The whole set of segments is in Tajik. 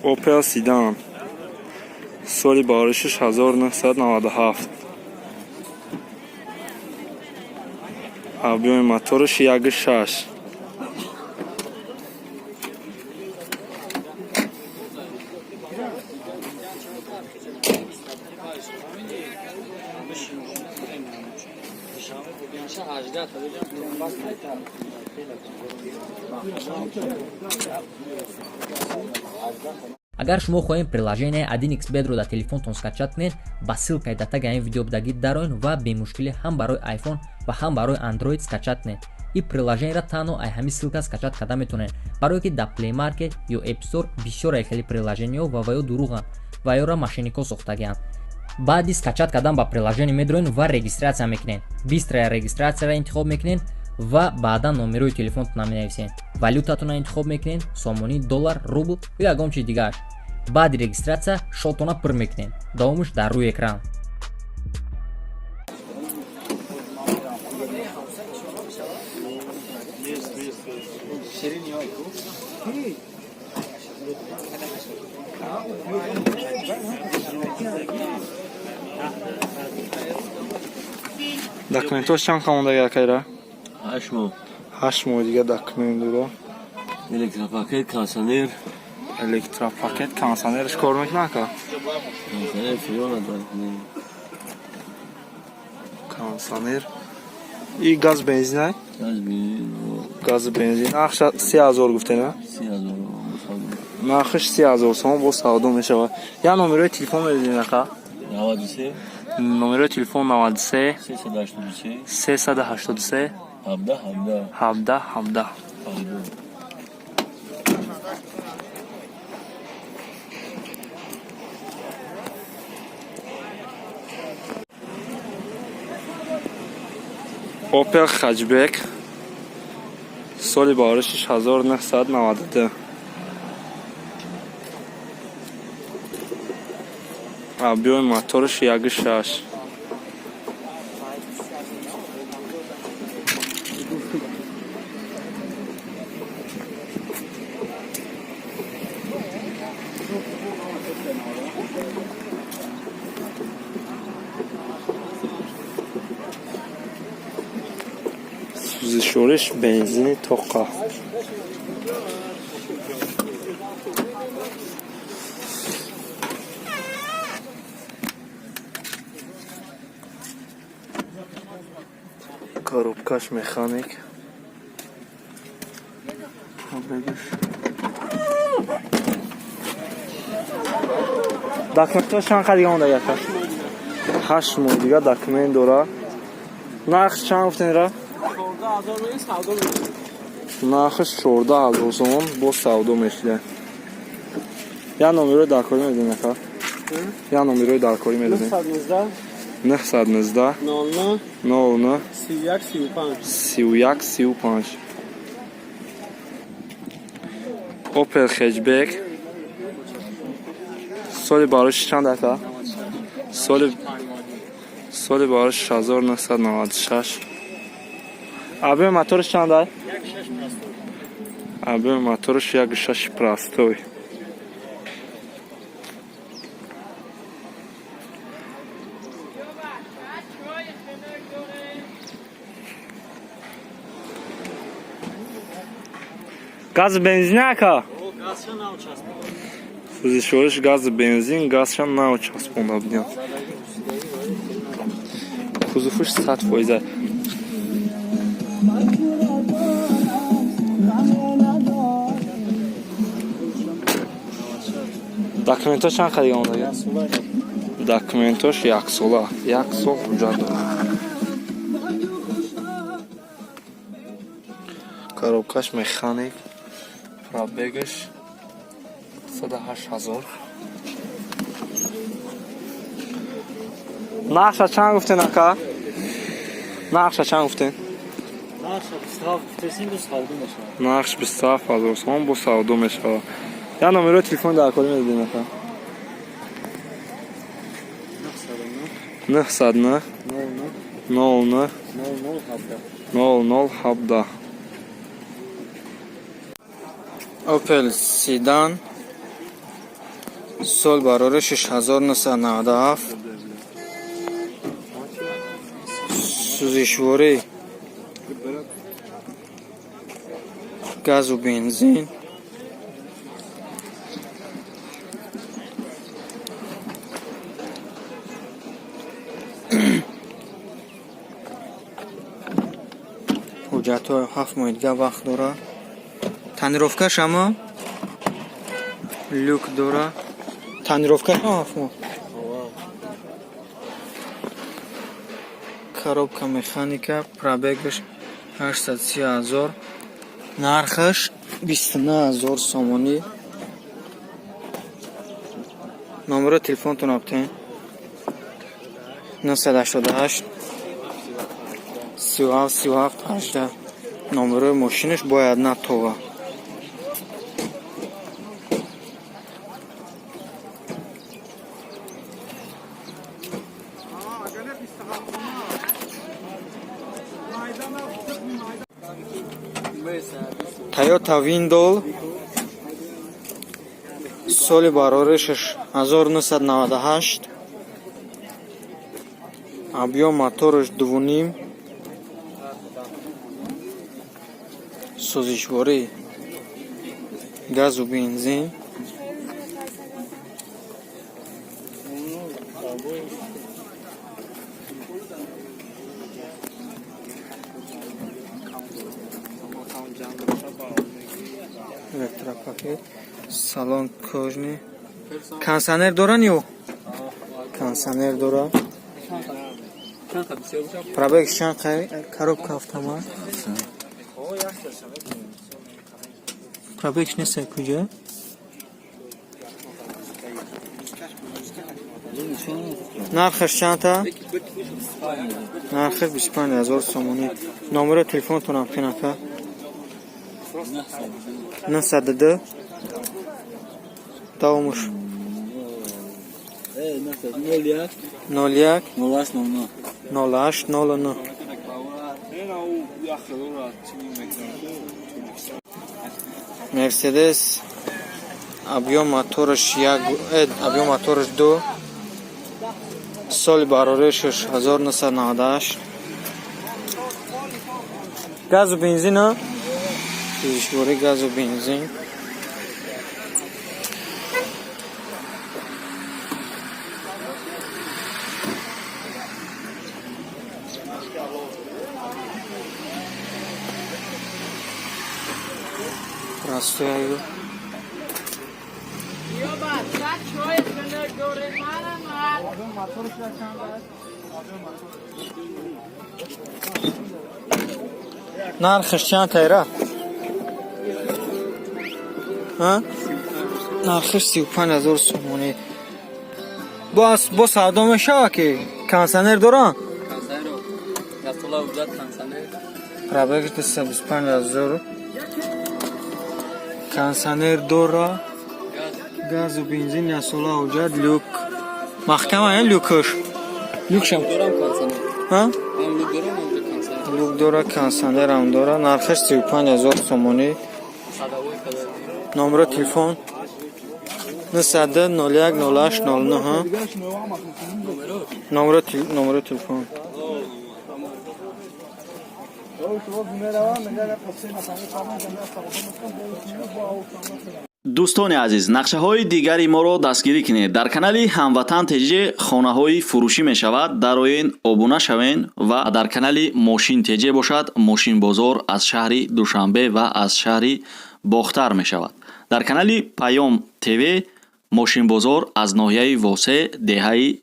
Opel Sedan, соли баришаш 1997, объёми мотораш 1,6. Агар шумо хоҳем приложение 1xBet-ро дар телефонтон скачать кунед, ба ссылкаи дар таги ҳамин видео будагӣ дароен ва бемушкилӣ ҳам барои iPhone ва ҳам барои Android скачать кунед. Ин приложениеро танҳо ай ҳамин ссылка скачать карда метавонед, барое ки дар Play Market ё App Store бисёр хеле приложениеҳо ва ё дурӯғанд ва ёро мошенникҳо сохтагианд. Баъди скачать кардан ба приложение медроен ва регистрация мекунед. Быстрая регистрацияро интихоб мекунед ва баъдан номерои телефонтона менависед, валютатонро интихоб мекунед: сомонӣ, доллар, рубл ё ягон чиз дигааш. Баъди регистрация шотона пур мекунед. Давомаш дар рӯи экран. Документош чанд мондаги, акайра? 8 моҳ. 8 моҳ дига документ дора. Электропакет, кондиционер. Электропакет, кондиционерш кор мекунад, ака? Кондиционер фреон надорад. Кондиционер и газ, бензин ай? Газ, бензин. Газ, бензин. Нархша 30 000 гуфтена? 30 000. Нархаш 30 000 сомон, бо савдо мешавад. Я номерои телефон медодин, ака? 93. Номерои телефон 93. 383. 383. 17 17. 17 17. Фаридун. Opel Hatchback, соли баришаш 1992, объёми мотораш 1,6. Сӯзишвориш бензини тоқа. Коробкаш механик. Пробегаш, документош чанд қад дига монда, ака? 8 моҳ дига документ дора. Нарх чанд гуфтенра? Нархаш 14 000 сомон, бо савдо мешуда. Я номерои даркорӣ медодем, ака? Я номерои даркорӣ медодем? 919. 09. 31 35. Opel Hatchback, соли барош чанд, ака? Соли барош 1996. Объёми мотораш чанд ай? Объёми мотораш 1,6 простой. Газ, бензин, ака? Сӯзишвориш гази, бензин, газша нав часпонда будем. Кузовуш 100%. Документош чанд қадига мондаги? Документош яксола, як сол ҳуҷҷат дорад. Коробкаш механик. Пробегаш 108 000. Нархша чанд гуфтен, ака? Нархша чанд гуфтен? Нархш 27 000 сомон, бо савдо мешавад. Я номерои телефони даркорӣ медодем, ака? 909 00 00 17. Opel Sedan. Сол барори 6997. Сӯзишворӣ газу бензин. Ҳуҷҷатҳо 7 моҳи дига вақт дора. Тонировкаш ама люк дора. Тонировкаш 7 моҳ. Коробка механика, пробегаш 830 000, нархаш 29 000 сомонӣ. Номерои телефонтон обтен: 988 37 37 18. Номерои мошинаш бояд натова. Тойота Виндол, соли бароришаш 1998, объём мотораш 2,5, сӯзишворӣ газу бензин. Электропакет, салон кожаный, кондиционер дора, ё кондиционер дора. Пробег чанд? Коробка автомат. Пробег нест, куҷо? Нархаш чанда? Нархаш 25 000 сомонӣ. Номерои телефонтонам пинака: 902, давомуш? 01 08 09. Мерседес, объём мотораш як, объём мотораш ду, соли бароришаш 1998, газу бензин, сӯзишворӣ газу бензин. Простой. Нархаш чанд тайра? Нархаш 35 000 сомонӣ. Бо савдо мешава ки кондиционер дора? Пробег 225 000, кондиционер дора, газу бензин, ясола ҳуҷҷат, люк маҳкама, люкаш, люкшам люк дора, кондиционерам дора. Нархаш 35 000 сомонӣ. Номеро телефон 901 08 09. Номеро телефон. Дӯстони азиз, нақшаҳои дигари моро дастгирӣ кунед. Дар канали Ҳамватан ТЖ хонаҳои фурӯшӣ мешавад, дароен, обуна шавен. Ва дар канали Мошин ТЖ бошад, мошинбозор аз шаҳри Душанбе ва аз шаҳри Бохтар мешавад. Дар канали Паём ТВ мошинбозор аз ноҳияи Восе, деҳаи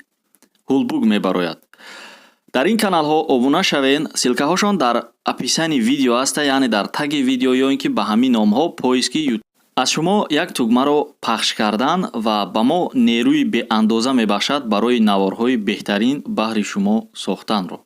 Ҳулбуг мебарояд. Дар ин каналҳо обуна шавен. Ссылкаҳошон дар описании видео аста, яъне дар таги видео ё ин ки ба ҳамин номҳо поиски. Аз шумо як тугмаро пахш кардан ва ба мо нерӯи беандоза мебахшад барои наворҳои беҳтарин баҳри шумо сохтанро.